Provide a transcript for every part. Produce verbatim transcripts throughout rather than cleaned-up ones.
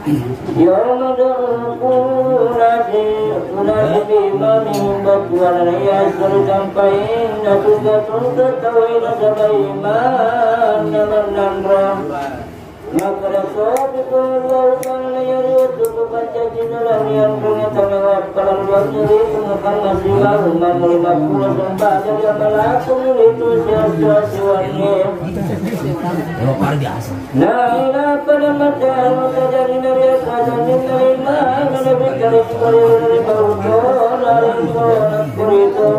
Yauma yad'u al-qur'ana fi, qur'ana fi imamihim, batuanna iya suri sampainna tungka-tungka tauwe nasaba imanna mennanra. Makkeda sopi Allahu Ta'ala, yaritu ku pancajina lamian bunga tanawa palang dua ribu Muhammad sibawa mamuli makkuro sempajang yang melaku itu sia-sia siwangi. Luar biasa. Naina pada mata tajari nari asadan nari mana nabi kari kari bauto nari kuritu.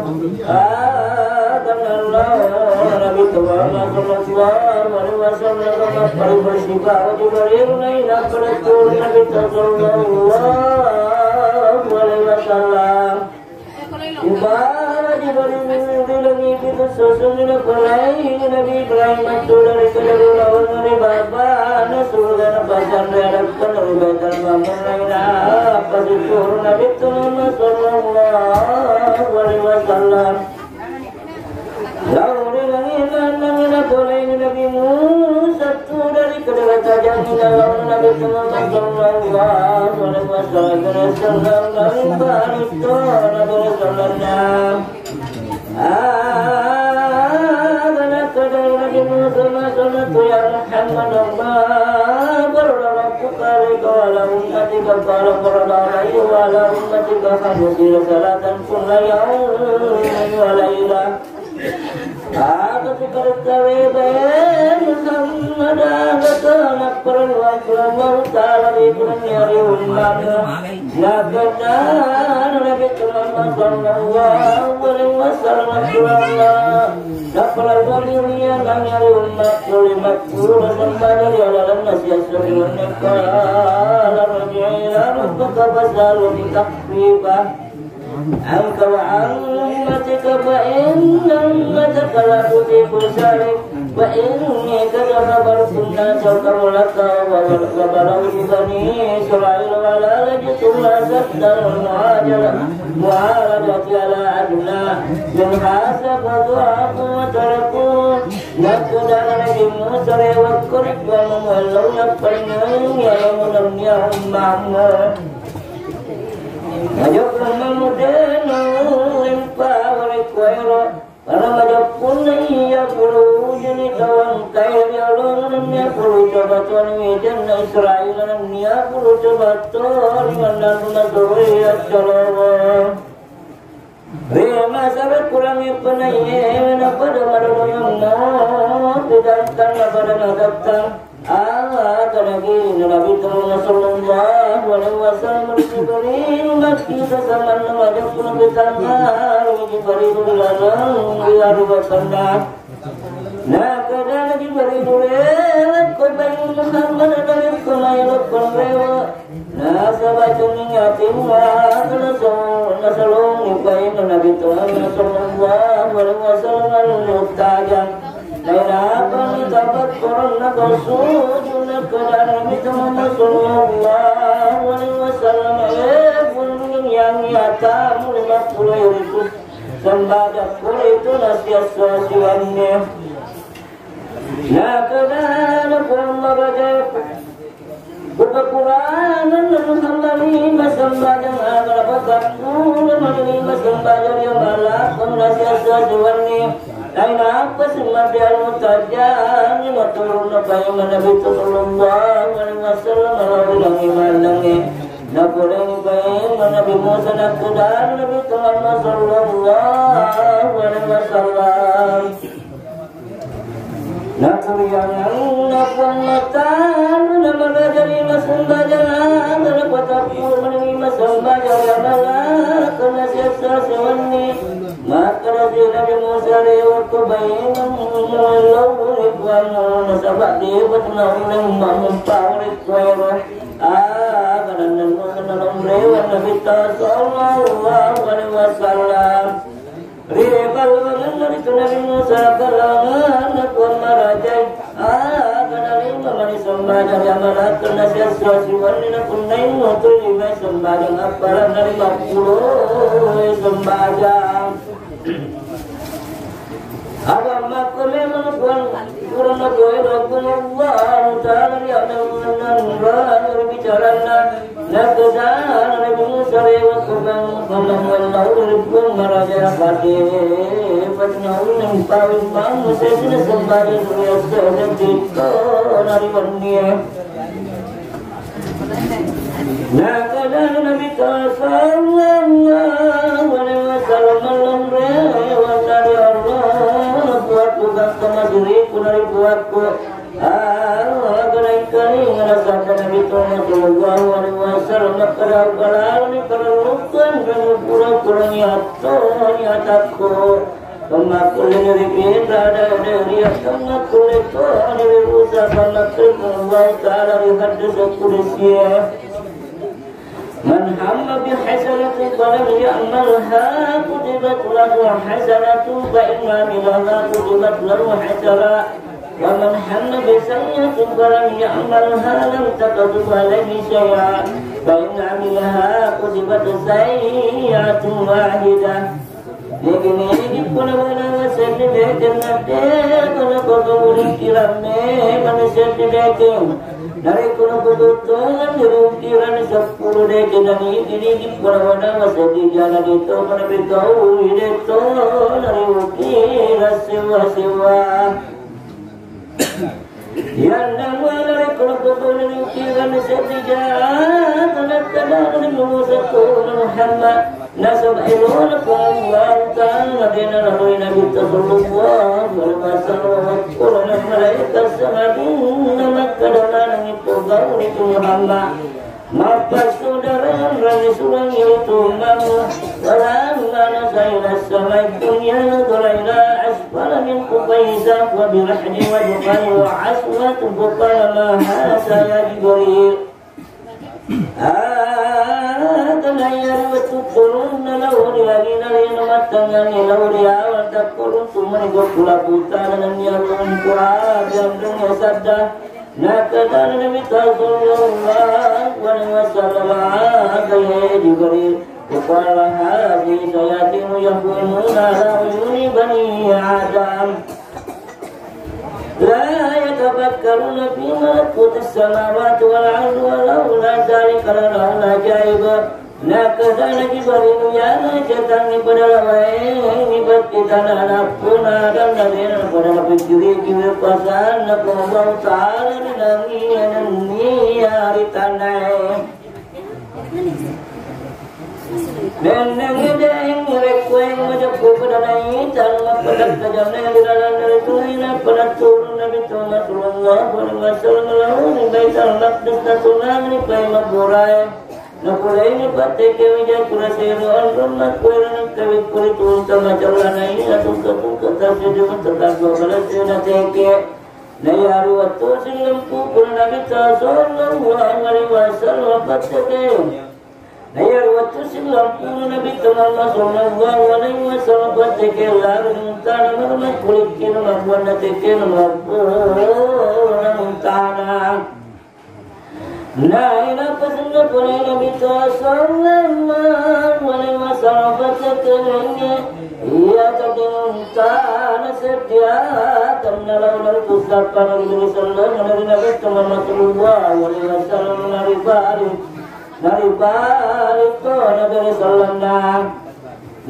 Akan Allah Nabi Muhammad sallallahu alaihi wasallam. Pada bersifat Jibril naina pada turun Nabi sallallahu alaihi wasallam. Ubara Jibril bilangi itu susun dina pulai Nabi Ibrahim matu dari kedua lawan dari bapa na surga na pasan radakan dari Baitul Ma'mur lain apa diturun Nabi Muhammad sallallahu alaihi wasallam. Lauri langi manang na pulai Nabi Musa tu dari kedua tajang lawan Nabi Muhammad sallallahu alaihi wasallam dari Bani Israil Nabi sallallahu Adanakka dari Nabi Musa, maksudna tu, ya Muhammad, ma barra rabbuka alaika wa ala ummatika, qala barra alayya wa ala ummatika khamsina salatan kulla yawmin wa laylah. Aga sukarettawe bae Muhammad, aga to napparelluang Puang Allahu Ta'ala ri punnangi ri ummamu. Nakkeda Nabi Muhammad sallallahu alaihi wasallam, Puang Allah, napparelluang ri ummamu ri ummakku lima puluh sembajang ri lalenna siasso ri wenni. Qala irji' ila rabbika fas'alhu takhfifan anka wa an ummatika fa inna ummataka la tutiqu dzalik. Fa inni qad khabartu an-nasa qabla wa balaghtu bani Israila wa la tajidu lahum ashadda mu'anadatan ala adna min hadza fadha'ufu wa tarakuhu. Nakkeda Nabi Musa, rewekkori Puang, muellau napparingengi alamuna ummamu. Majeppu mammu dena lempa wale kuero, karena majeppunna iya pulu jeni tawang kairi alona nennia pulu coba toni wijanna Israel nennia pulu coba toni mannanna sore ya salowa. Ri masa kurangi penaiye na pada madodongemmo, sedangkan na pada madattang. Aga nagina Nabi Muhammad sallallahu alaihi wasallam ri Jibril, makkita samanna majeppu napitangnga ri Jibril ri laleng ri arubatanna. Nakkeda Jibril, "Rewekko bai Muhammad, rewekko maelo konrewe." Nasaba cenning atimmu, naso-, nasalong paimeng Nabi Muhammad sallallahu alaihi wasallam al-mustajab. Nainapani tapakkoronna ko sujud, nakkeda Nabi Muhammad sallallahu alaihi wasallam, "Eh, bunyiang atamu lima puluh ribu sembada pura itu nasihat siwanni." Nakkeda Puang Maraja, Buka Quran, hamba lima sembajang, aga napatappulo mani lima sembajang yang malakon nasihat siwanni. Nainappa simabbi al-mustajab, maturunna paimeng Nabi sallallahu alaihi wasallam, lalu langi mandangi. Napolengi paimeng Nabi Musa, nakkeda Nabi Muhammad sallallahu alaihi wasallam. Naturianganna Puang Makkanu namarajari masembajang, aga napatappulo mani masembajang, aga malakon nasihat siwanni. Makkeda Nabi Musa, "Rewekko baineng, lao ri Puang, nasaba de'pa naulle mammumpau ri kuero." Aga nannennungeng nalonrewang Nabitta sallallahu alaihi wasallam. Ri pallawangenna ritu Nabi Musa, pallawangenna Puang Marajai. Aga nalima mani sembajang yang malakon nasihat siwanni, napunnai mutuli mai sembajang appalanna lima puluh sembajang. Apa makko memang Puang, purana koe Rabbullah Ta'ala ri amangenna nurana ri bicaranna, nakkedana Nabi Musa ri waktu bang-, bang-, bang-, ri Puang maraja pate, patnaunna pawimang sesina sembahyang riasseng ditto nari wennie. Nakkedana Nabitta sallallahu alaihi wasallam, "Mallonre wannari Allah, puakku, gangka masiriku nari puakku." Ah, kanaikani ngarasaka Nabitta sallallahu alaihi wasallam, makkeda, "Ugalalani parellukan dan pura-purani atto ni atakku." Pammakkulleni ri pinra dada riasseng makkulle toni ri rusa pammakkulleni Allah Ta'ala ri haddese kudusie. Man hamma bi hasanatin falam ya'malha kutibat lahu hasanatun fa in amilaha kutibat lahu hasana. Wa man hamma bi sayyi'atin falam ya'malha lam taktub alaihi syai'a. Fa in amilaha kutibat sayyi'atun wahidah. Nigi-nigi pura-pura seddi dekeng nadde, pura-pura ungkirang memang seddi dekeng. Narekko napatottongan ri ungkirang seppulo dekeng, nigi-nigi pura-pura seddi jana detto, mana betau detto, nari ungkirang sewa-sewa. Yanna muala rekko napotonani ukirang seddi jana, tanakkadana Musa ko Muhammad, nasaba elona ko Allah Ta'ala dena naroi Nabi sallallahu alaihi wasallam, ko malaika sangadinna makkada maneng itu gauni tu Muhammad. Mappassaudarang rani surang yaitu Umar. Walamma nazala ila samai dunya nazala ila asfala min qufai Isaf wa birahdi wa juqan wa aswat, faqala ma hadha ya Jibril. Ah, tanaya wettu turunna lauri lagi nalena mattangani lauri awal takkurung tumani gokkula buta dan nyaru ungkua dan sadda. Nakkedana Nabi sallallahu alaihi wasallam, "Hadza ya Jibril." Qala, "Hadza syayatin yahkumuna ala uyuni bani Adam. La yatafakkaruna fi malakutis samawati wal ardi wa laula dzalika la ra'awul ajaib." Nakkedana Jibril, "Iyana setangnge pada lawaengngi batti tana nappuna dan nadena pada napikkiriki weppasanna ko Allah Ta'ala ri langie nennia ri tanae." Nennia deng rekkoe majeppu pada naita mappada tajanna di dalam dari tuina pada turun Nabi Muhammad sallallahu alaihi wasallam lalu di Baitul Maqdis natunani pai maburae. Napoleni patteke wija pura sero onrong makkuerana kawi kuri tunta macallana iya tungke-tungke tasidi unta tagua balase nateke. Nayari wettu sillempu pura Nabitta sallallahu alaihi wasallam patteke. Nayari wettu sillempu Nabitta Muhammad sallallahu alaihi wasallam patteke lari untana marumak kulikkina mabbuanna tekena mabbuanna untana. Nainappa senna pole Nabitta sallallahu alaihi wasallam paccettengengnge iya tadde untana seddiatanna laona ri pusappa ri selleng ri Nabitta Muhammad sallallahu alaihi wasallam naribali, naribali to nabere sellenna.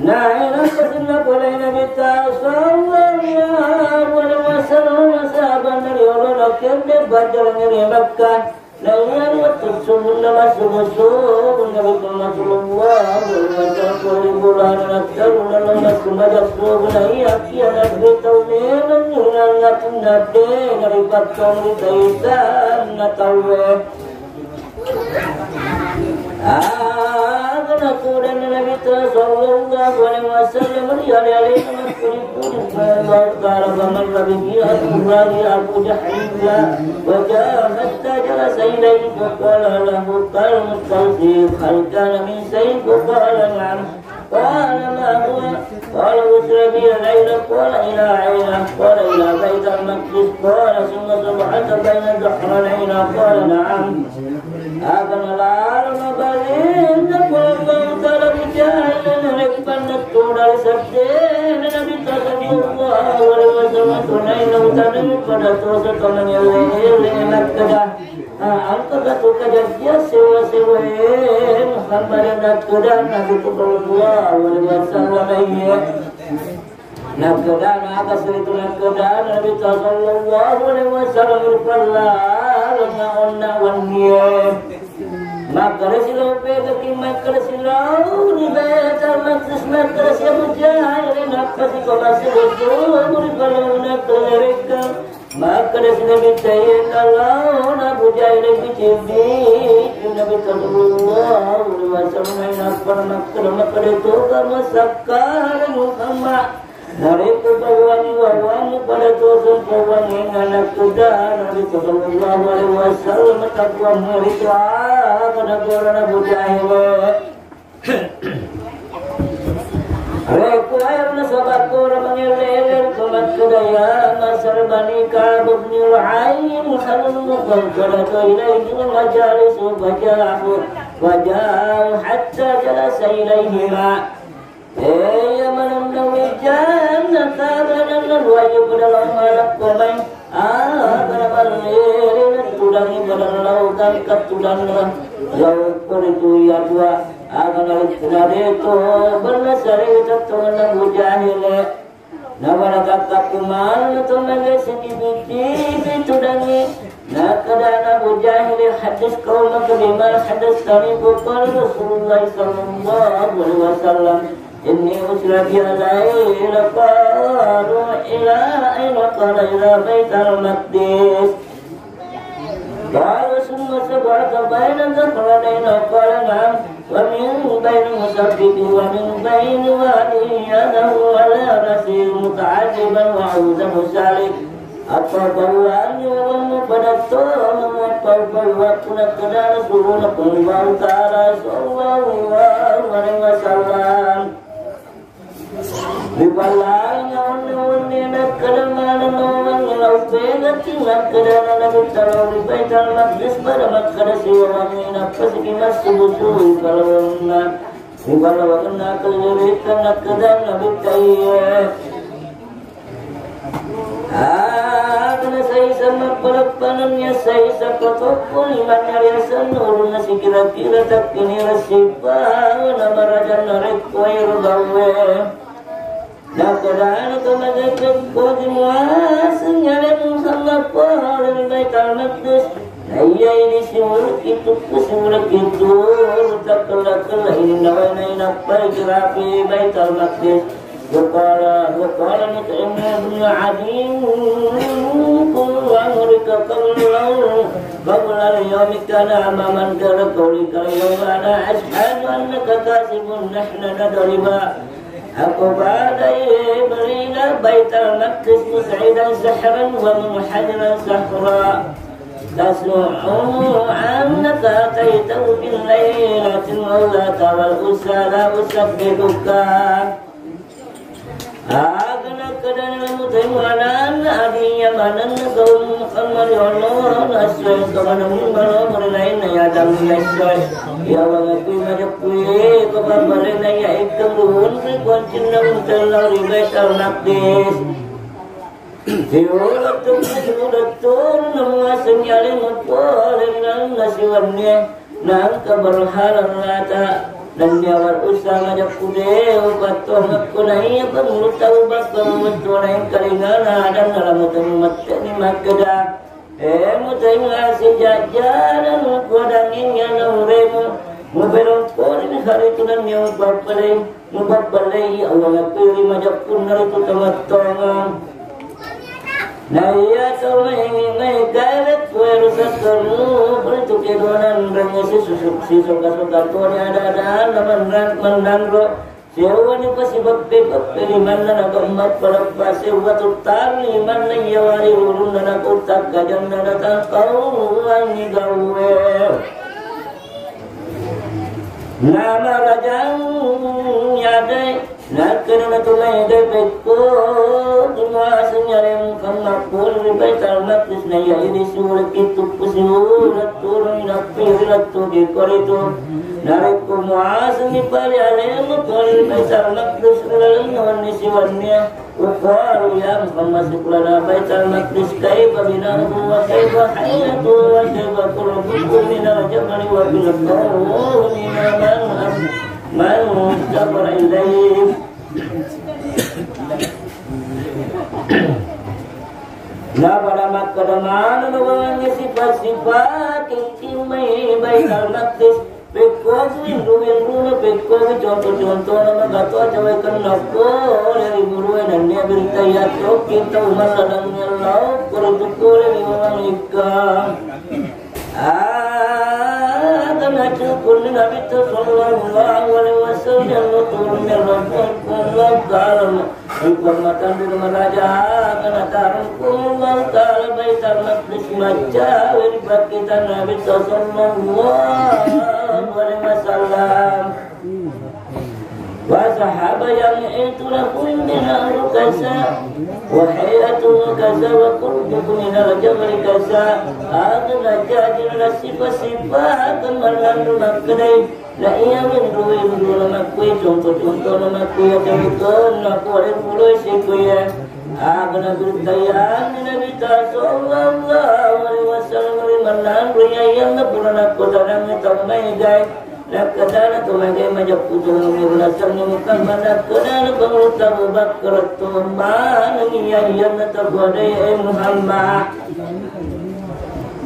Nainappa senna pole Nabitta sallallahu alaihi wasallam sahabanna ri olona kende bajjalangnge ri Makkah. Naiyaro wettu sumunna massubu-subu Nabitta Muhammad sallallahu alaihi wasallam ko ri bolana nattaruna lao massumaja subu naiya kia nabi tau memang nunangatunna de naripattong ri taitanna tauwe. Aga nakudanna Nabitta sallallahu alaihi wasallam ri ale-alena makkuri-kuri Allah Ta'ala famarra bihi Abu Lahab Abu Jahal wa jaa hatta jalasa ilaihi faqala lahu qal mustalzi hal kana min syai faqala na'am. قال ما هو؟ قال أسري بي ليلا. قال إلى أين؟ قال إلى بيت المقدس. قال ثم صعد بين الظهرانين. قال نعم. Aga nalaro nabalinna Puang Allahu Ta'ala ri jahanna narekko nattunari seddena Nabitta sallallahu alaihi Tanu pada tosa to mangelle-elle makkeda, ah, engka tu kajajia sewa-sewae Muhammad, nakkeda Nabi sallallahu alaihi wasallam, iya. Nakkeda, nakkeda Nabi sallallahu alaihi wasallam, rupallaleng onna wennie. Makkeda silao pegaki, makkeda silao ri Baitul Maqdis, makkeda si Abu Jahal, nappa siko massu ri balona kerekeng. Makkeda si Nabi, tayye nalao na Abu Jahal bicin-bicin Nabi sallallahu alaihi wasallam, nappa makkeda, makkeda toga masakkara Muhammad. Narekko pawangi-wawangi pada toseng pawangi, nakkeda Nabi sallallahu alaihi wasallam, tapuang ritu aga nagorana Abu Jahil. Rekko airna sabakko mangelle-elle ko makkeda, ya ma'syar Bani Ka'b bin Lu'ay, hal qad khalatu ilaihi majalis, faja'u, faja'u hatta jalasa ilaihima. Iya manenna wijanna kabananna luwayu pada lao malakko mai. Aga naballeri nattudangi pada lao gangka tudanna. Lao koritu iya dua. Aga nalikku nadeto bella sari tettongenna Abu Jahil. Nawana kakkappu maneng to mage sitibi-tibi tudangi. Nakkeda Abu Jahil, haddits qaumaka bima haddatstani, faqala Rasulullah sallallahu alaihi wasallam, inni usriya biya laila, qalu ila aina? Qala ila Baitul Maqdis. Qala summa sab'ata baina dhahranayni, qala na'am, wa min baini musabbibi wa min baini wadi yadahu ala ra'si muta'ajjiban wa a'udhu musalik. Apa bawani wawanmu pada tonu, apa bawa kuna kedana suruna Allahu Ta'ala sallallahu alaihi wasallam. Ri ballana wenni-wenni nakkeda maneng nawangi lao pegati, nakkeda Nabi, talo ri Baitul Maqdis pada makkeda siwawangi nappa siki massubu-subu ri ballana. Ri ballawangenna kelirikan nakkeda Nabi, taiye. Aga nasaisa mappaleppanenni saisa patoppo limanna riasenna ulunna sikira-kira takkinira sipawa na marajanna rekko ero gauwe. Nakkedana to magaceng, koji muaseng alemu salappa ri Baitul Maqdis. Naiya ini siulekki tukku siulekki turu takkella-kella ini nawainai nappai kirapi Baitul Maqdis. Wa qala, wa qala Mut'im bin Adi, kullu amrika qabla, qabla al-yawmi kana amaman kana qawlika al-yawma ana ashhadu annaka kasibun nahna nadriba. Aku badai berina Baitul Maqdis mus'idan sahran wa munhajiran sahra. Tas'umu annaka ataitahu bil lailatin wa la taral usala usabbihuka. Aga nakkedana mutai muananna adinya manenna kaum Muhammad, ya Allah, nassuai kamaneng mumma lo murilainna ya damu yassuai. Ya Allah, ngakui majeppui ko babbalena ya ikkeng ruhun ri kuancinna untellau ri Baitul Maqdis. Siulettu, siulettu, namuaseng yaleng pole ri lalenna siwennie. Nangka berhala Lata nennia wal Uzza majeppu de upattongekko naiya pengurutta ubakka mumettu naengkalingana adanna lamutenni mette'ni makkeda, e, mutengnga sijajjaneng kuadangeng yana uremu, mubelong pole ni haritu nennia upappelei. Mupabballei Allah nakkui ri majeppunna ritu tamattongeng. Naiya tau mai, mai garet kuero sakkaru ritu kedonan rengnge sisu-, sisoka-soka toni ada-ada na mennang-, mennanro. Sewwani pasibeppe-beppe limanna na gemma paleppa sewwa tuttang limanna iya wari ulunna na kuttakkajanna na tangkauangi gauwe. Namarajang yadai, Nakkeda natu maega pekko, tu muaseng nyareng Muhammad pole ri Baitul Maqdis, na iya idi siulekki tuppu siulat turung nappi ri lettu ki koritu. Narekko muaseng ni pale alemu pole ri Baitul Maqdis ri lalenna wenni siwennia, uqalu ya Muhammad, sukulana Baitul Maqdis, kaifa bina'uhu wa kaifa hay'atuhu wa kaifa qurbuhu minal jabali wa fil qawmi man, man kafara ilaih. Napada makkeda maneng nawangnge sifat-sifat kencing mai Baitul Maqdis, pekkogi winru-winruna, pekkogi conto-contona, magato aja wae kenna pole ri burue nennia berita iya tokki tau malladangnge lao koritu pole ri malaika. Aga nacukunni Nabitta sallallahu alaihi wasallam, turun mi Rabbukku Allah Ta'ala, ri Puang Matanre Maraja, aga natarungku Allah Ta'ala Baitul Maqdis, maccawe ri pakkita Nabitta sallallahu alaihi wasallam. Wa zahaba yam'itu lahu bina'uhu kaza, wa hay'atuhu kaza, wa qurbuhu minal jabali kaza. Aga najaji na sifat-sifat manenna makkedai, na iya winru-winruna makkui, conto-contona makkui, aja mutunna pole puloi sikuya. Aga naberittayanni Nabitta sallallahu alaihi wasallam ri mananro iya, iyanna pura nakkotanangngi tau maegai. Nakkedana to magai majeppu to mamiru nasengnge Muhammad, nakkedana pangulutta Abu Bakar to manengi iya iyanna tabuadai, e Muhammad.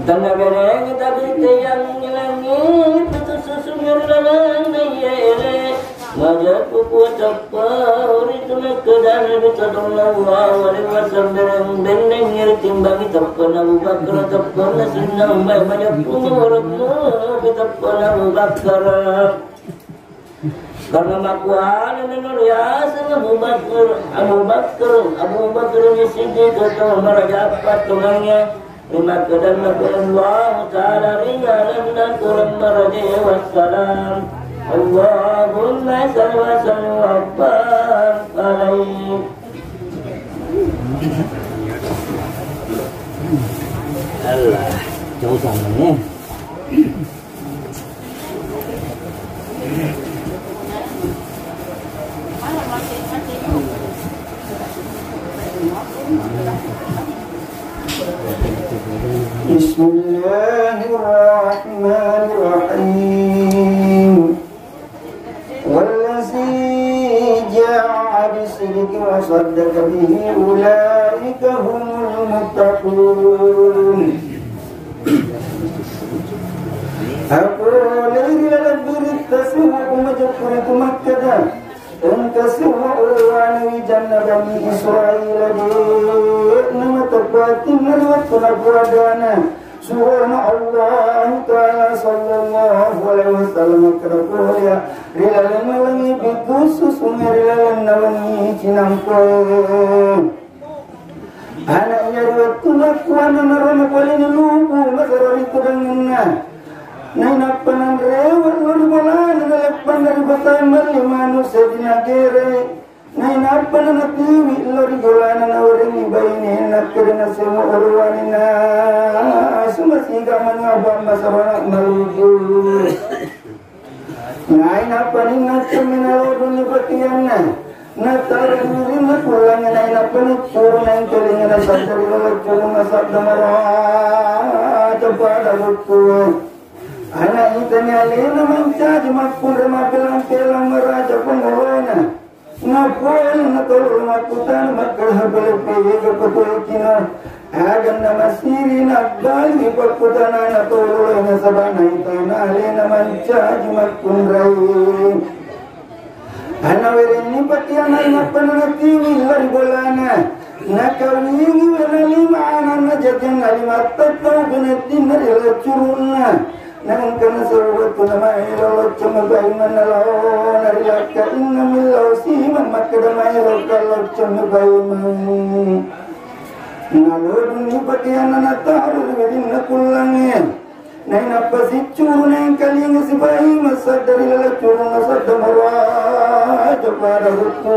Tennaberengi tabitte yang ngilangi pitu susu miru lalenna iya ele. Majeppu kuwa teppa uritu nakkedana Nabi sallallahu alaihi wasallam, benneng iri timbangi teppana Abu Bakar, teppana Sayyidina Umar, majeppu muremmu teppana Abu Bakar. Karena makuana neno riaseng Abu Bakar, Abu Bakar, Abu Bakar ni Siddiq atau maraja pattongannya. Rimakkedanna ku Allah Ta'ala ri lalenna Quran maraja wassalam. Allahumma salli wa sallim wa barik alaihi. Allah, jauh sana nih. بسم الله الرحمن الرحيم. والذي جاء بالصدق وصدق به أولئك هم المتقون. Apolei ri laleng biritta siwwa ku majeppu ritu makkeda, engka siwwa orowane wijanna Bani Israila, de'na mateppatinna ri wettu napuadana. Surona Allahu Ta'ala sallallahu alaihi wasallam makkeda polea, ri laleng langi bikhusus ri lalenna wenni cinampoe. Ana iya ri wettu makkuana narona poleni lubu masara ri tudangenna. Nainappa nanrewe lo ri bolana naleppanna ri batae melli manusia dinagere. Nainappa nanatiwi lo ri bolana nawerengi bainenna, kedena semua orowanena sumasiga manu abang masarana malubu. Nainappa ninna cemmina lodunni patianna, natarani rinna kullangna, nainappa niccuru naengkalinga nasaddari laleng curunna sadda maraja pada luttu. Ana itani alena mancaji makkunrai mapelang-pelang maraja pangolona. Napoai natololo makkutana makkeda, "Habale pega patuaikino?" Aganna masiri nabbalini pakkutanana tololo nasaba naitana alena mancaji makkunrai. Anawerenni patianna nappa nanatiwi lari bolana. Nakawingi wena lima ananna jajanna lima tattau beneddinna ri lecurunna. Naengka nasaba wettunna maelo loccong mabaimanna laona ri lakka, inna millau simang makkeda maelo ka loccong mabaimang. Nalodunni pakeanna nataro ri weddinna kullangnge. Nainappa siccuru naengkalinga sibaimang sadda ri laleng curunna sadda maraja. Ada hukku,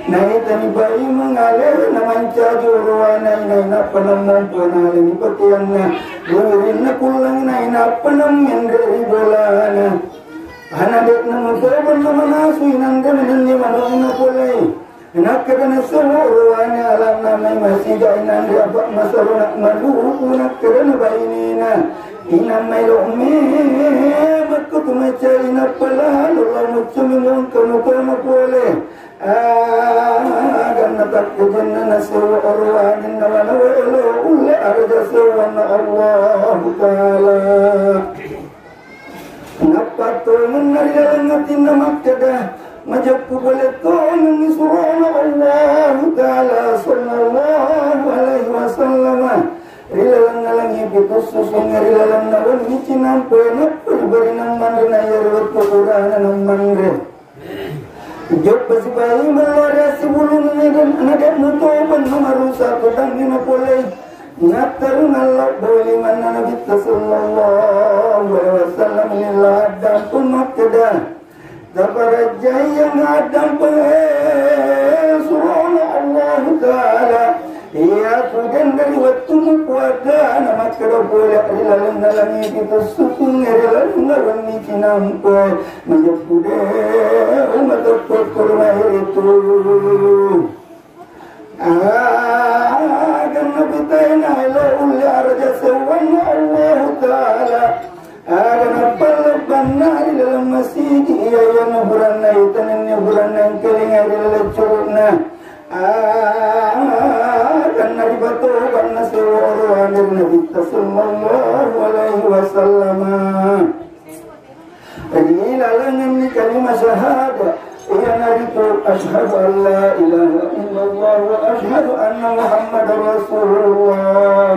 naitani bai mangale na mancaji orowana inai nappa nammompo naleni pakeanna. Wirinna kullang inai nappa nammenre ri bolana. Ana de'na mutobanna manasu inanre menenni manonna polei. Nakkeda naseng orowana alanna mai masiga inanre apa masalona maluku nakkeda na bainena. Inang maelo me makkutu macai nappa lalo la muccumi mongka mutona pole. Aganna takkujenna nasewa orowanin nawa-nawa elo ulle araja sewanna Allahu Ta'ala. Nappa tongenna ri laleng atinna makkeda, majeppu pole tongenni surona Allahu Ta'ala sallallahu alaihi wasallam. Ri laleng alangi pitussu sunge ri laleng nawenni cinampe nappa ri bari nammanre na iya ri wettu purana nammanre. Joppa sipaimeng lari assibulungnge dan nadek mutoban namarusa kodangnge napolei. Nattarung Allah boli manna Nabitta sallallahu alaihi wasallam lilla addampeng makkeda. Taparajjai yang addampeng surona Allahu Ta'ala. Iya, kemudian dari wettumu puada na makkeda pole ri lalenna langi pitussukungnge ri lalenna wenni cinampe. Majeppu de umateppu kurma itu. Aganna pitaina elo ulle araja sewwanna Allahu Ta'ala. Aga nappalle banna ri laleng masigi iya iya naburanna itanenni buranna engkelinga ri laleng curukna. Aganna ribatobanna seworo anir Nabitta sallallahu alaihi wasallam. Ri lalengenni kalima syahadat, iyanaritu asyhadu an la ilaha illallah wa asyhadu anna Muhammadar Rasulullah.